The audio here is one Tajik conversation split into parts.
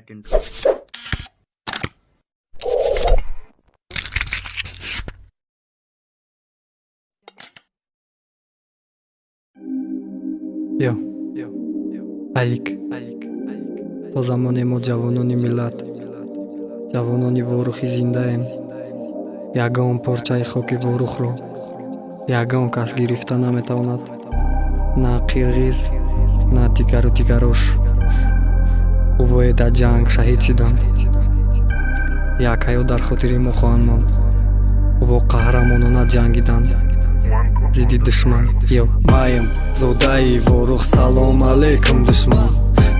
Intro. Ё Алик, то замоне мо ҷавонони миллат, ҷавонони Ворухӣ зиндаем, ягон порчаи хоки Ворухро ягон кас гирифта наметавонад, на қирғиз, на тикару тикарош. Увое дар ҷанг шаҳид шиданд, як ҳаёт дар хотири мо хоҳанд монд. Уво қаҳрамонона ҷангиданд зидди душман. Ё маем зодаи Ворух, салом алейкум, душман.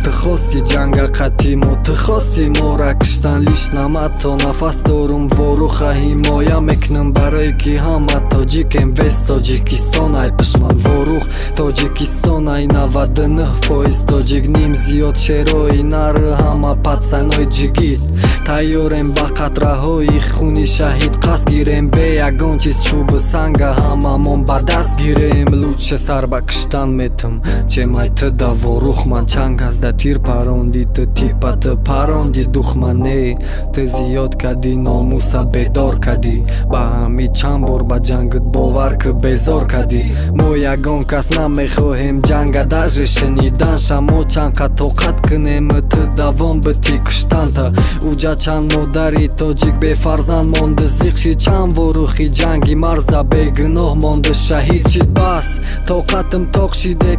Ту хости ҷанга қатъи мо, ту хости мора киштан. Лично ма то нафас дорум, Воруха ҳимоя мекунам, барое ки ҳама тоҷикем, весь Тоҷикистон ай пушман. Ворух Тоҷикистон ай, 99% тоҷик, ним зиёд шерои нар, ҳама пацанои ҷигит. Тайёрем ба қатраҳои хуни шаҳид қасд гирем, бе ягон чиз чӯбу санга ҳамамон ба даст гирем. Лучше сар ба киштан метам, чем ай ту да Ворух ман. Чанг аз да тир паронди ту, типа ту паронди духман. Не, ту зиёд кадӣ, номуса бедор кадӣ, ба ҳами чанд бор ба ҷангат, бовар ки, безор кадӣ. Мо ягон кас намехоҳем ҷанга, даже шуниданша. Мо чанд қад тоқат кунем, ту давом битӣ куштанта? Уҷа чанд модари тоҷик бефарзанд монда, зиқ шид, чанд ворухи ҷанги марзда бегуноҳ монда, шаҳид шид. Бас, тоқатам тоқ шиде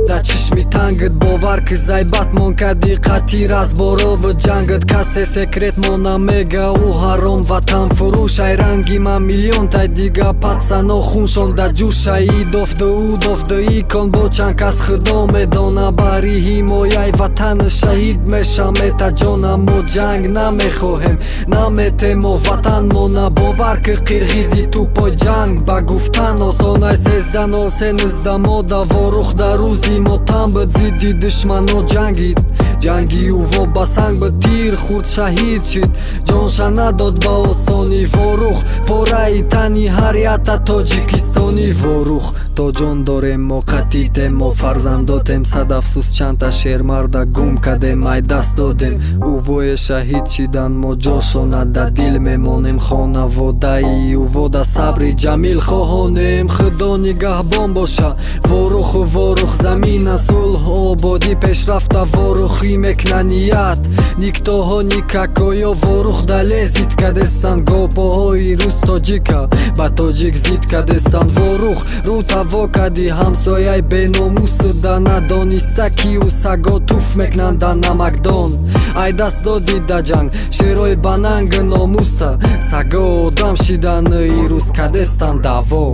да чишми тангат, бовар ки, зайбатмон кади қатъи разборову ҷангат. Касе секрет мо намега, ӯ ҳаром ватанфурӯш. Ай ранги ман миллионтай дига пацано хуншон да ҷӯша. Идофду удофду икон бо чанд кас, худо медона, бари ҳимояи ватан шаҳид мешам, мета ҷона. Мо ҷанг намехоҳем, наметемо ватанмона, бовар ки, қирғизи тупой. Ҷанг ба гуфтан осонай, 13:03 нузда мода Ворух дар рӯзи мотам буд, зидди душмано ҷангид. Ҷанги ӯво ба санг буд, тир хурд, шаҳид шид, ҷонша надод ба осонӣ. Ворух пораи тани ҳар якта тоҷикистонӣ. Ворух, то ҷон дорем, мо қатитем, мо фарзандотем. Сад афсӯс, чандта шермарда гум кардем, ай даст додем. Увое шаҳид шидан, мо ҷошона да дил мемонем, хонаводаи увода сабри ҷамил хоҳонем. Худо нигаҳбон боша Воруху Ворух замина, сулҳ, ободӣ, пешрафта ворухӣ мекна ният. Никтоҳо, никакоё Ворух дале зид кадестан, гопоҳои рус тоҷика ба тоҷик зид кадестан. Ворух, рӯ таво кади ҳамсояи беномусу да надониста, киу саго туф мекунанд да намакдон. Ай даст доди да ҷанг шерои бананги номуста, саго одам шидан, ирӯз кадестан даъво.